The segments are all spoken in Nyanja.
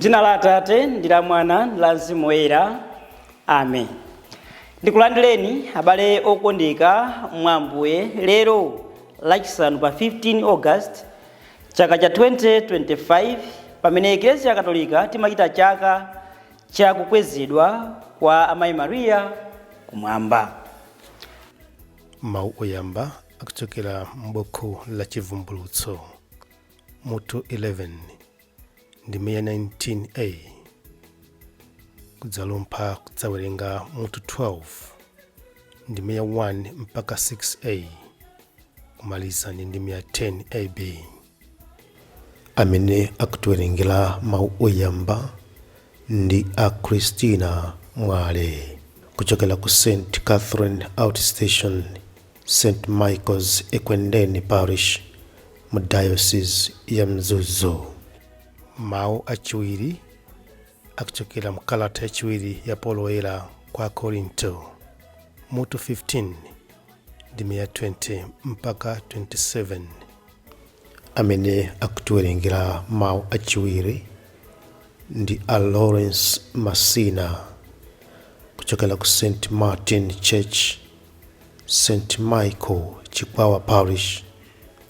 M'dzina la Atate ndi la Mwana ndi la Mzimu Woyera, amen. Ndikulandireni abale okondeka mwa Ambuye lero Lachisanu pa 15 August chaka cha 2025, pamene Eklesia Katolika timachita chaka cha kukwezedwa kwa Amayi Mariya kumwamba. Mawu oyamba akuchokera m'buku la Chivumbulutso mutu 11 ndime ya 19a kudzalumpha kudzawerenga mutu 12 ndime ya 1 mpaka 6a, kumaliza ndi ndime ya 10ab. Amene akutiwerengera mawu oyamba ndi a Christina Mwale kuchokera ku St Catherine Outstation, St Michael's Ekwendeni Parish mu Diocese ya Mzuzu. Mawu achiwiri akuchokera mkalata yachiwiri ya Paulo Woyera kwa Akorinto mutu 15 ndime ya 20 mpaka 27. Amene akutiwerengera mawu achiwiri ndi a Lawrence Masina kuchokera ku St Martin Church, St Michael Chikwawa Parish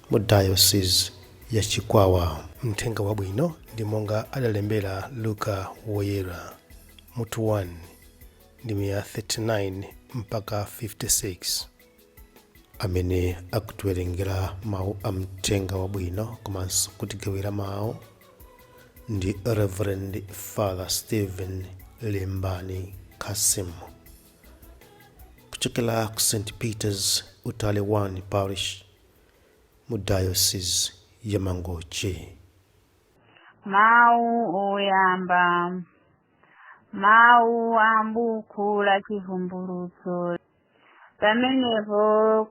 mu Diocese ya Chikwawa. Mthenga wabwino ndi monga adalembera Luka Woyera mutu 1 ndime ya 39 mpaka 56. Amene akutiwerengera mawu a mthenga wabwino komanso kutigawira mawu ndi Reverend Father Stephen Limbani Kasim kuchokera ku St Peters Utale 1 Parish mu Diocese ya Mangochi. Mawu oyamba. Mawu a m'buku la Chivumbulutso. Pamenepo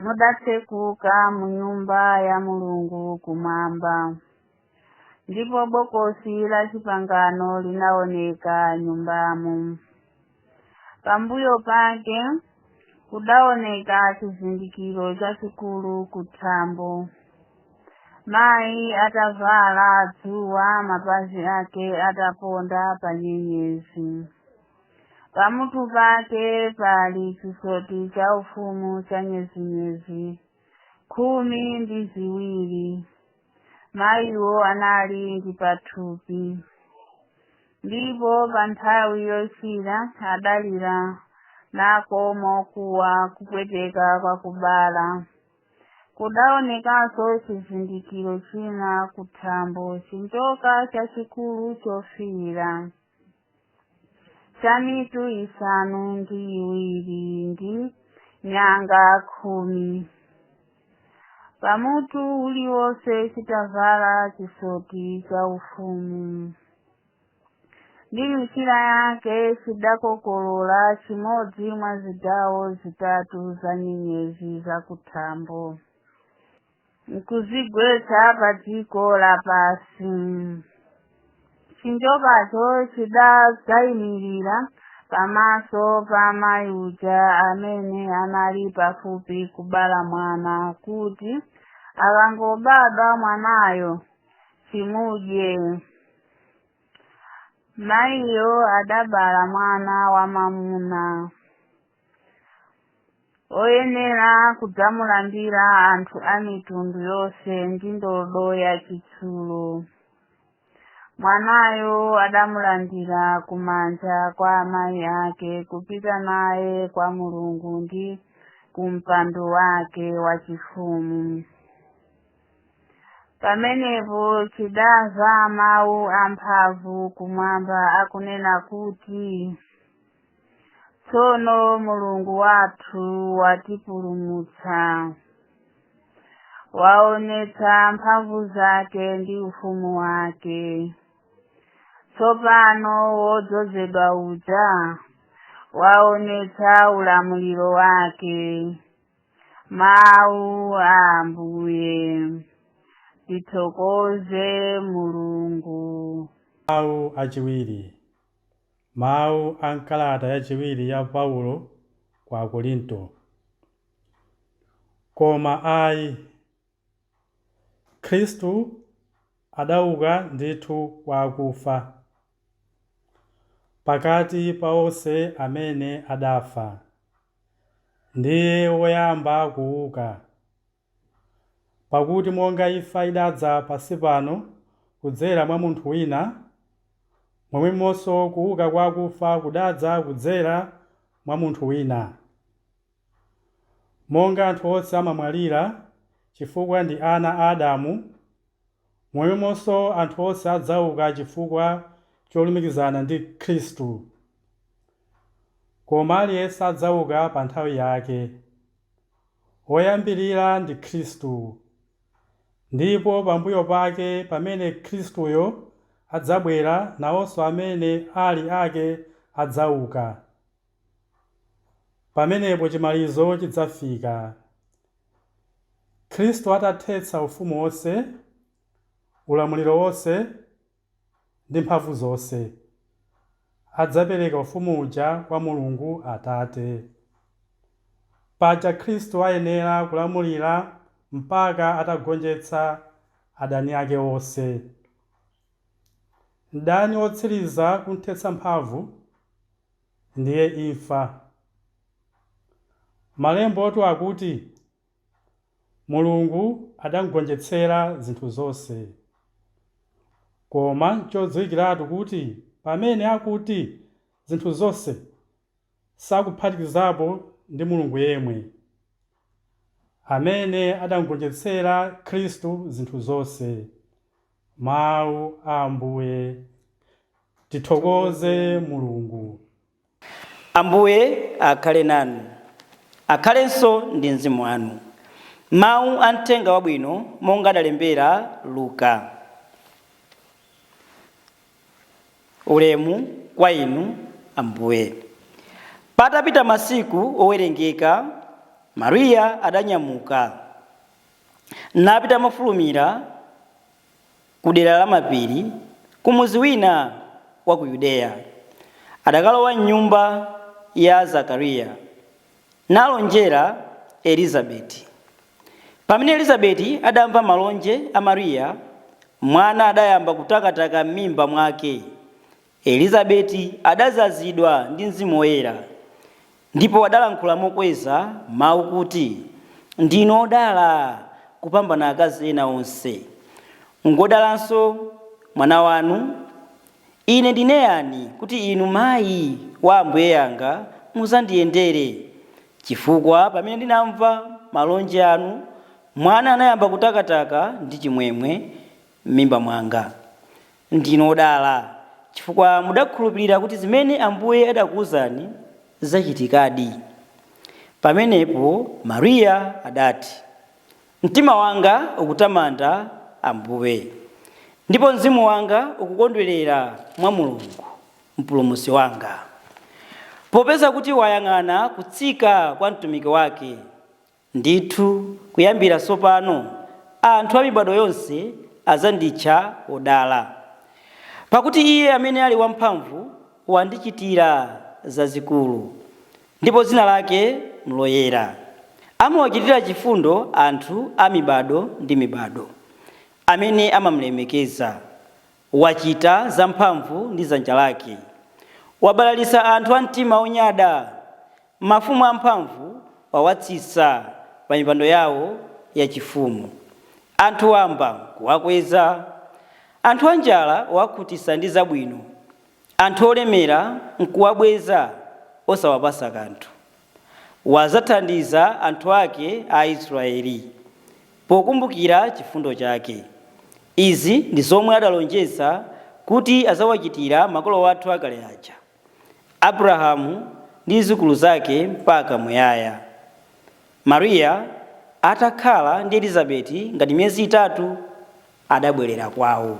mudatsekuka mu nyumba ya Mulungu kumwamba, ndipo bokosi la chipangano linaoneka nyumbamo. Pambuyo pake kudaoneka chizindikiro chachikulu kuthambo: mayi atavala dzuwa, mapazi ake ataponda pa nyenyezi, pamutu pake pali chisoti cha ufumu cha nyezinyezi 12. Mayiwo anali ndi pathupi, ndipo pa nthawi yochira adalira nako mokuwa kupweteka kwa kubala. Kudaonekanso chizindikiro china kuthambo: chinjoka chachikulu chofiira, cha mitu 7 ndi nyanga 10, pamutu uliwonse chitavala chisoti cha ufumu. Ndi michira yake chidakokolola chimodzi mwa zigawo zitatu za nyenyezi zakuthambo nkuzigwetsa pa dziko lapasi. Chinjokacho chidadzayimirira pamaso pa mayi uja amene anali pafupi kubala mwana, kuti akangobadwa mwanayo chimudye. Mayiyo adabala mwana wamwamuna oyenera kudzamulandira anthu a mitundu yonse ndi ndodo yachitsulo. Mwanayo adamulandira kumanja kwa amayi ake kupita naye kwa Mulungu ndi kumpando wake wachifumu. Pamenepo chidamva mawu amphamvu kumwamba akunena kuti, "Tsono Mulungu wathu watipulumutsa, waonetsa mphamvu zake ndi ufumu wake. Tsopano wodzozedwa uja waonetsa ulamuliro wake." Mawu a Ambuye. Tithokoze Mulungu. Mawu achiwiri. Mawu a m'kalata yachiwiri ya Paulo kwa Akorinto. Koma ayi, Khristu Adauka ndithu kwa akufa. Pakati pa onse amene adafa, ndiye woyamba kuuka. Pakuti monga imfa idadza pansi pano kudzera mwa munthu wina, momwemonso kuuka kwa akufa kudadza kudzera mwa munthu wina. Monga anthu onse amamwalira chifukwa ndi ana a Adamu, momwemonso anthu onse adzauka chifukwa cholumikizana ndi Khristu. Koma aliyense adzauka pa nthawi yake. Woyambirira ndi Khristu, ndipo pambuyo pake pamene Khristuyo adzabwera, nawonso amene ali ake adzauka. Pamenepo chimalizo chidzafika. Khristu atathetsa ufumu wonse, ulamuliro wonse ndi mphamvu zonse, adzapereka ufumu uja kwa Mulungu Atate. Paja Khristu ayenera kulamulira mpaka atagonjetsa adani ake onse. Mdani wotsiriza kumthetsa mphamvu ndiye imfa. Malembotu akuti, Mulungu adamugonjetsera zinthu zonse. Koma nchodziwikiratu kuti pamene akuti zinthu zonse, sakuphatikizapo ndi Mulungu yemwe, amene adamugonjetsera Khristu zinthu zonse. Mawu a Ambuye. Tithokoze Mulungu. Ambuye akhale nanu, akhalenso ndi mzimu wanu. Mawu a mthenga wabwino monga adalembera Luka. Ulemu kwa inu Ambuye. Patapita masiku owerengeka, Mariya adanyamuka napita mofulumira ku dera la mapiri, ku mudzi wina wa ku Yudeya. Adakalowa m'nyumba ya Zakariya nalonjera Elizabeti. Pamene Elizabeti adamva malonje a Mariya, mwana adayamba kutakataka m'mimba mwake. Elizabeti adadzazidwa ndi Mzimu Woyera, ndipo adalankhula mokweza mawu kuti, Ndinu odala kupambana akazi ena onse, ngodalanso mwana wanu. Ine ndine yani kuti inu mayi wa Ambuye anga mudzandiyendere? Chifukwa pamene ndinamva malonje anu, mwana anayamba kutakataka ndi chimwemwe m'mimba mwanga. Ndinu odala, chifukwa mudakhulupirira kuti zimene Ambuye adakuwuzani zachitikadi. Pamenepo Mariya adati, Mtima wanga ukutamanda Ambuye, ndipo mzimu wanga ukukondwerera mwa Mulungu Mpulumutsi wanga, popeza kuti wayang'ana kutsika kwa mtumiki wake. Ndithu kuyambira tsopano anthu a mibado yonse adzanditcha wodala, pakuti Iye amene ali wamphamvu wandichitira zazikulu, ndipo dzina lake nloyera. Amawachitira chifundo anthu a mibado ndi mibado amene amamlemekeza. Wachita zamphamvu ndi dzanja lake. Wabalalitsa anthu a mtima wonyada. Mafumu amphamvu wawatsitsa pa mipando yawo yachifumu. Anthu wamba nkuwakweza. Anthu anjala wawakhutitsa ndi zabwino. Anthu olemera nkuwabweza osawapatsa kanthu. Wadzathandiza anthu ake a Aisraeli pokumbukira chifundo chake. Izi ndi zomwe adalonjeza kuti adzawachitira makolo athu akale aja, Abrahamu ndi zidzukulu zake mpaka muyaya. Mariya atakhala ndi Elizabeti ngati miyezi itatu, adabwerera kwawo.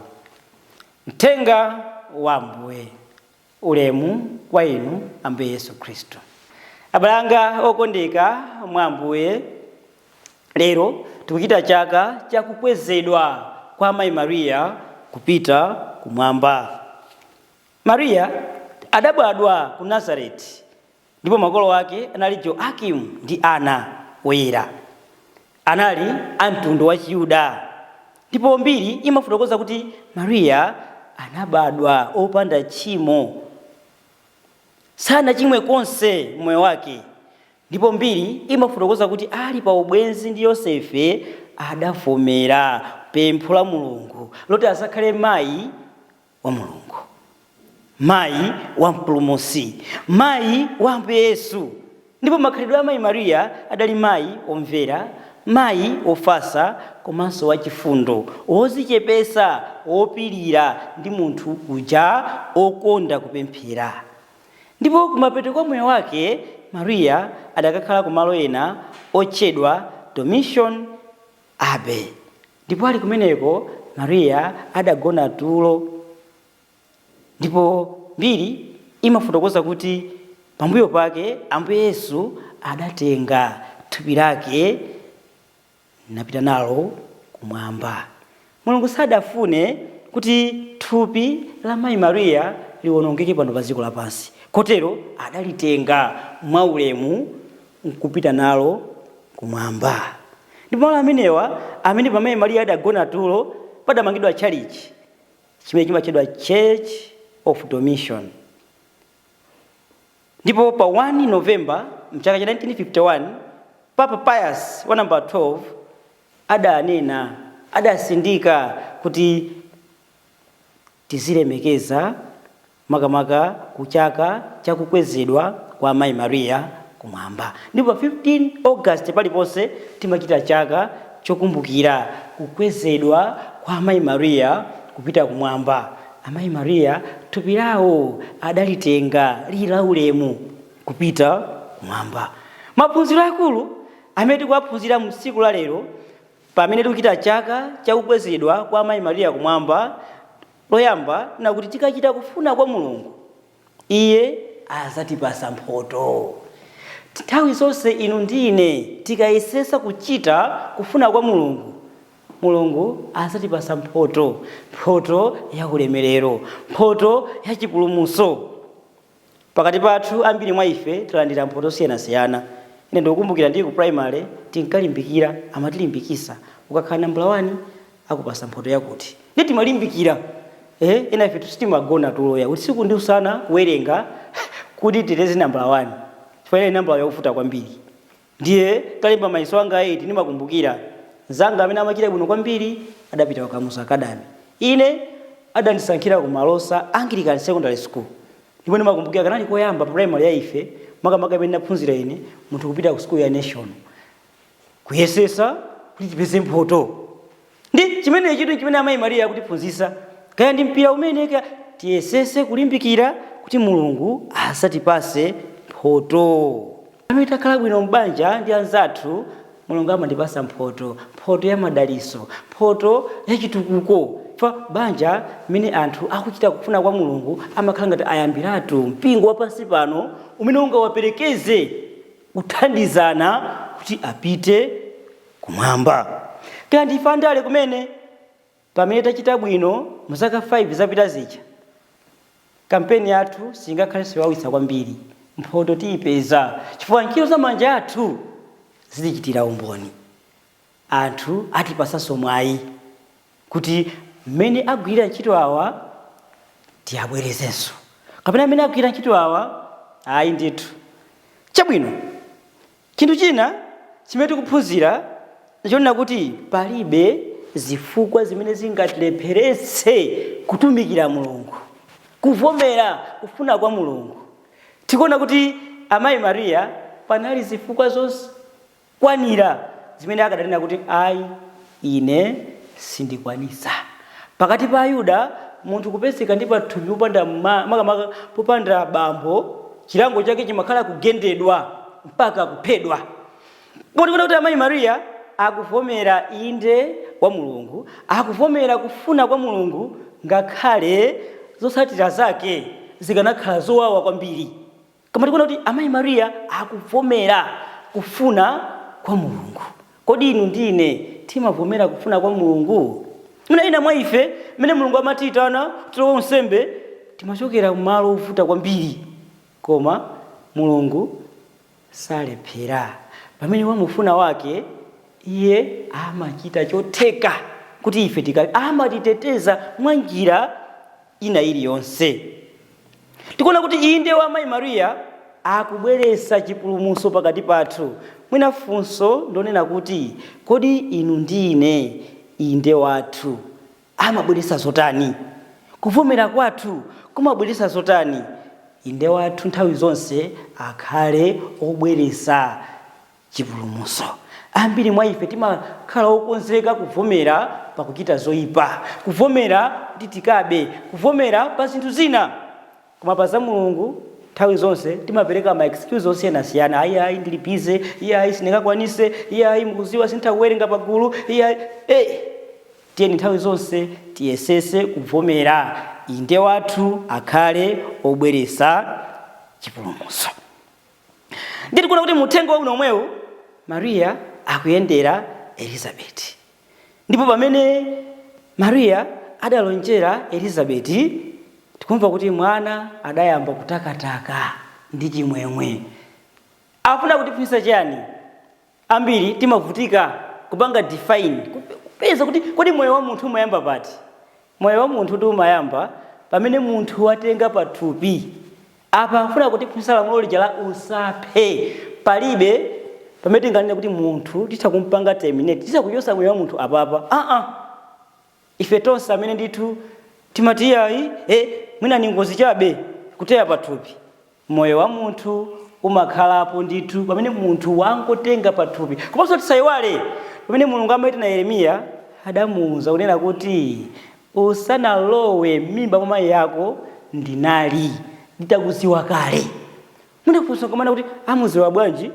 Mthenga wa Ambuye. Ulemu kwa inu Ambuye Yesu Khristu. Abale anga okondeka mwa Ambuye, lero tikuchita chaka chakukwezedwa kwa Mayi Mariya kupita kumwamba. Mariya adabadwa ku Nazareti ndipo makolo ake anali Joakimu ndi Ana woyera. Anali a mtundu wa Chiyuda. Ndipo mbiri imafotokoza kuti Mariya anabadwa opanda tchimo, sanachimwe konse moyo wake. Ndipo mbiri imafotokoza kuti ali pa ubwenzi ndi Yosefe adavomera pempho la Mulungu loti azakhale mayi wa Mulungu, mayi wa Mpulumutsi, mayi wa Ambuye Yesu. Ndipo makhalidwe a mayi Mariya adali mayi omvera, mayi ofatsa, komanso wachifundo, wodzichepetsa, wopirira ndi munthu uja okonda kupemphera. Ndipo kumapeto kwa moyo wake Mariya adakakhala kumalo ena otchedwa Dormition Abbey. Ndipo ali kumeneko Mariya adagona tulo. Ndipo mbiri imafotokoza kuti pambuyo pake Ambuye Yesu adatenga thupi lake napita nalo kumwamba. Mulungu sadafune kuti thupi la mayi Mariya liwonongeke pano pa dziko lapansi, kotero adalitenga mwaulemu nkupita nalo kumwamba. Ndipo malo amenewa amene pamayi Mariya adagona tulo padamangidwa tchalitchi chimene chimatchedwa Church of Dormition. Ndipo pa 1 November mchaka cha 1951 Papa Pius wa namba 12 adanena, adasindika kuti tizilemekeza makamaka kuchaka chakukwezedwa kwa mayi Mariya kumwamba. Ndipo pa 15 August paliponse timachita chaka chokumbukira kukwezedwa kwa mayi Mariya kupita kumwamba. Amayi Mariya thupi lawo adalitenga lili la ulemu kupita kumwamba. Maphunziro akulu amene tikuwaphunzira msiku la lero pamene tikuchita chaka chakukwezedwa kwa mayi Mariya kumwamba, loyamba nakuti tikachita kufuna kwa Mulungu iye azatipasa mphoto. Nthawi zonse inu ndi ine tikayesesa kuchita kufuna kwa Mulungu, Mulungu azatipasa mphoto, mphoto ya ulemerero, mphoto ya chipulumutso. Pakati pathu ambiri mwa ife tilandira mphoto zosiyanasiyana. Ine ndikukumbukira ndili ku primary tinkalimbikira, amatilimbikisa ukakhala nambala 1 akupasa mphoto yakuti. Ndi timalimbikira ena ife sitimagona tulo usiku ndi usana kuwerenga kuti titeze nambala 1, chifukwa ile nambala yovuta kwambiri. Ndiye talemba mayeso anga 8 ndimakumbukira mzanga amene amachita bwino kwambiri adapita ku Kamuzu Academy, ine adandisankhira ku Malosa Anglican Secondary School. Ndipo ndimakumbukira kanali koyamba primary ya ife makamaka imene ndaphunzira ine munthu kupita ku school ya national kuyesesa kuti tipeze mphoto. Ndi chimene chitu chimene amayi Mariya akutiphunzitsa, kaya ndi mpira umene kaya tiyesese kulimbikira kuti Mulungu asatipase mphoto. Pamene takhala bwino m'banja ndi anzathu, Mulungu amandipasa mphoto, mphoto ya madaliso, mphoto ya chitukuko. Fa banja mmene anthu akuchita kufuna kwa Mulungu amakhala ngati ayambiratu mpingo wa pansi pano umene ungawaperekeze kuthandizana kuti apite kumwamba. Kaya ndife andale kumene pamene tachita bwino mu zaka 5 zapita zija, kampeni yathu singakhalenso yowawitsa kwambiri, mphoto tiyipeza chifukwa ntchito za manja athu zitichitira umboni. Anthu atipasanso mwayi kuti mmene agwirira ntchito awa tiyabwerezenso, kapena mmene agwirira ntchito awa ayi ndithu. Chabwino, chinthu china chimene tikuphunzira nchonena kuti palibe zifukwa zimene zingatilepheretse kutumikira Mulungu, kuvomera kufuna kwa Mulungu. Tikuona kuti amayi Mariya panali zifukwa zokwanira zimene akadanena kuti ayi ine sindikwanisa. Pakati pa Ayuda munthu kupezeka ndi pathupi popanda makamaka popanda bambo, chilango chake chimakhala kugendedwa mpaka kuphedwa. Koma tikuona kuti amayi Mariya akuvomera inde wa Mulungu, akuvomera kufuna kwa Mulungu ngakhale zotsatira zake zikanakhala zowawa kwambiri. Koma tikuona kuti amayi Mariya akuvomera kufuna kwa Mulungu. Kodi inu ndi ine timavomera kufuna kwa Mulungu? Mwina ina mwa ife mmene Mulungu amatiyitana tilowe unsembe timachokera kumalo ovuta kwambiri, koma Mulungu salephera. Pamene wamufuna wake iye amachita chotheka. Kuti ife amatiteteza mwa njira ina iliyonse. Tikuona kuti inde wa mayi Mariya akubweretsa chipulumutso pakati pathu. Mwina funso ndonena kuti kodi inu ndine inde wathu amabweretsa zotani? Kuvomera kwathu kumabweretsa zotani? Inde wathu nthawi zonse akhale obweretsa chipulumutso. Ambiri mwa ife timakhala okonzeka kuvomera pakuchita zoyipa, kuvomera kuti tikabe, kuvomera pa zinthu zina, koma pa za Mulungu nthawi zonse timapereka ma excuse osiyanasiyana. Ayi, ayi, ndili busy, iye ayi, sindingakwanise, iye ayi, mukuziwa sintha kuwerenga pagulu, iye ayi. Tiyeni nthawi zonse tiyesese kuvomera inde wathu akhale obweretsa chipulumutso. Nditi kuona kuti muthenga wabwino omwewu Mariya akuyendera Elizabeti, ndipo pamene Mariya adalonjera Elizabeti, tikumva kuti mwana adayamba kutakataka ndi chimwemwe. Afuna kutiphunzitsa chiyani? Ambiri timavutika kupanga define, kupeza kuti kodi moyo wa munthu umayamba pati. Moyo wa munthu ndi umayamba pamene munthu watenga pathupi. Apa afuna kutiphunzitsa lamulo lija la usaphe. Palibe pamene tinganene kuti munthu titha kumpanga terminate, titha kuchotsa moyo wa munthu apapa. Ife tonse amene ndithu timati iyayi, mwina ni ngozi chabe kuteya pathupi, moyo wa munthu umakhalapo ndithu pamene munthu wangotenga pathupi. Komanso tisayiwale pamene Mulungu amayitana Yeremiya, adamuwuza kunena kuti usanalowe m'mimba mwa mayi yako ndinali nditakudziwa kale. Munafunsa komana kuti amudziwa bwanji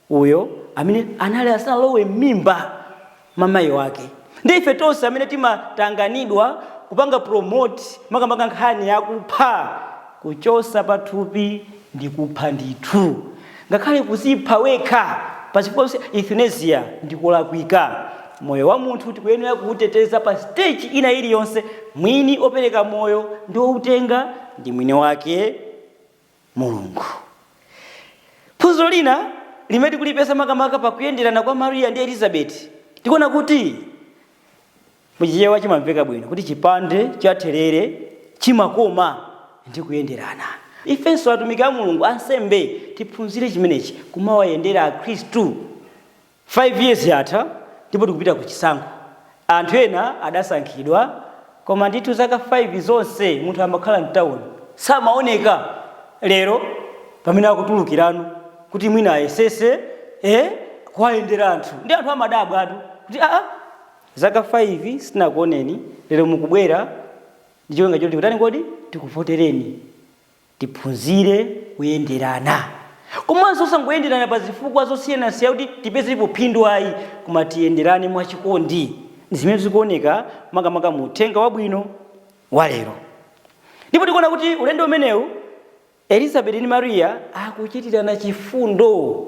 uyo amene anali asanalowe m'mimba mwa mayi wake? Ndi ife tonse amene timatanganidwa kupanga promote makamaka nkhani yakupha, kuchosa pathupi ndi kupha ndithu, ngakhale kuzipha wekha pachifukwa euthanasia ndikulakwika. Moyo wa munthu tikuyenera kuwuteteza pa stage ina iliyonse. Mwini opereka moyo ndi owutenga ndi mwini wake Mulungu. Phunziro lina limene tikulipeza makamaka pakuyenderana kwa Mariya ndi Elizabeti, tikuona kuti muchichewa chimamveka bwino kuti chipande cha therere chimakoma ndi kuyenderana. Ifenso atumiki a Mulungu, ansembe, tiphunzire chimenechi, kumawayendera akhristu. 5 years yatha ndipo tikupita ku chisankho. Anthu ena adasankhidwa, koma ndithu zaka 5 zonse munthu amakhala mtawuni samaoneka. Lero pamene akutulukirano kuti mwina ayesese kuwayendera anthu, ndi anthu amadabwa atu kuti aa, zaka 5 sitinakuoneni, lero mukubwera ndi cholinga choti tikutani kodi? Tikuvotereni. Tiphunzire kuyenderana, komanso osangoyenderana pa zifukwa zosiyanasiyana kuti tipezepo phindu ayi, koma tiyenderane mwachikondi, zimene zikuoneka makamaka mu uthenga wabwino wa lero. Ndipo tikuona kuti ulendo umenewu Elizabeti ndi Mariya akuchitirana chifundo.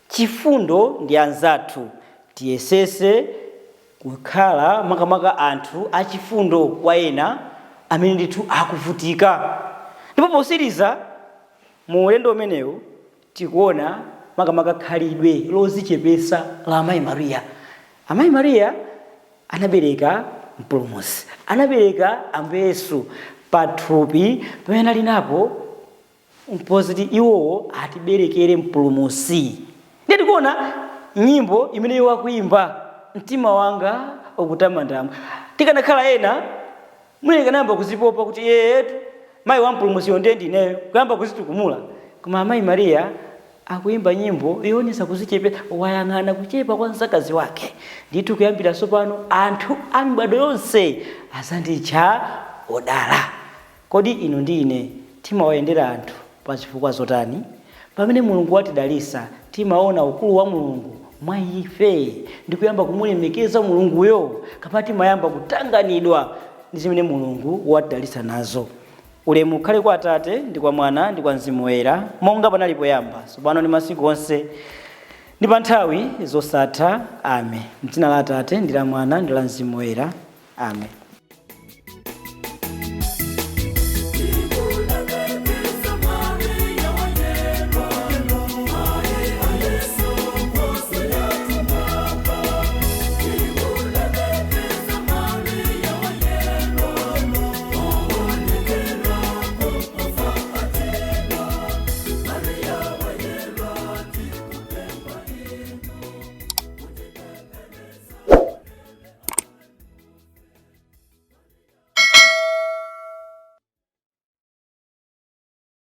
Chifundo ndi anzathu. Tiyesese kukhala makamaka anthu achifundo kwa ena amene ndithu akuvutika. Ndipo posiriza mu ulendo umenewu tikuona makamaka khalidwe lozichepesa la amayi Mariya. Amayi Mariya anabereka Mpulumutsi, anabereka Ambuye Yesu pathupi pamene anali napo, mpoziti iwowo atiberekere Mpulumutsi. Ndiye tikuona nyimbo imene iwo akuimba, mtima wanga ukutamanda. Tikanakhala ena mwina tikanayamba kuzipopa kuti yetu mayi wa Mpulumutsiyo ndiye ndineyo, kuyamba kuzitukumula. Koma amayi Mariya akuimba nyimbo yoonetsa kuzichepetsa, wayang'ana kuchepa kwa mzakazi wake. Ndithu kuyambira tsopano anthu a mibado yonse azanditcha odala. Kodi inu ndi ine timawayendera anthu pa zifukwa zotani? Pamene Mulungu watidalitsa, timaona ukulu wa Mulungu mwa ife ndi kuyamba kumulemekeza Mulunguyo, kapena timayamba kutanganidwa ndi zimene Mulungu watidalitsa nazo? Ulemu ukhale kwa Atate ndi kwa Mwana ndi kwa Mzimu Woyera, monga panali poyamba, tsopano ndi masiku onse, ndi pa nthawi zosatha. Amen. M'dzina la Atate ndi la Mwana ndi la Mzimu Woyera. Amen.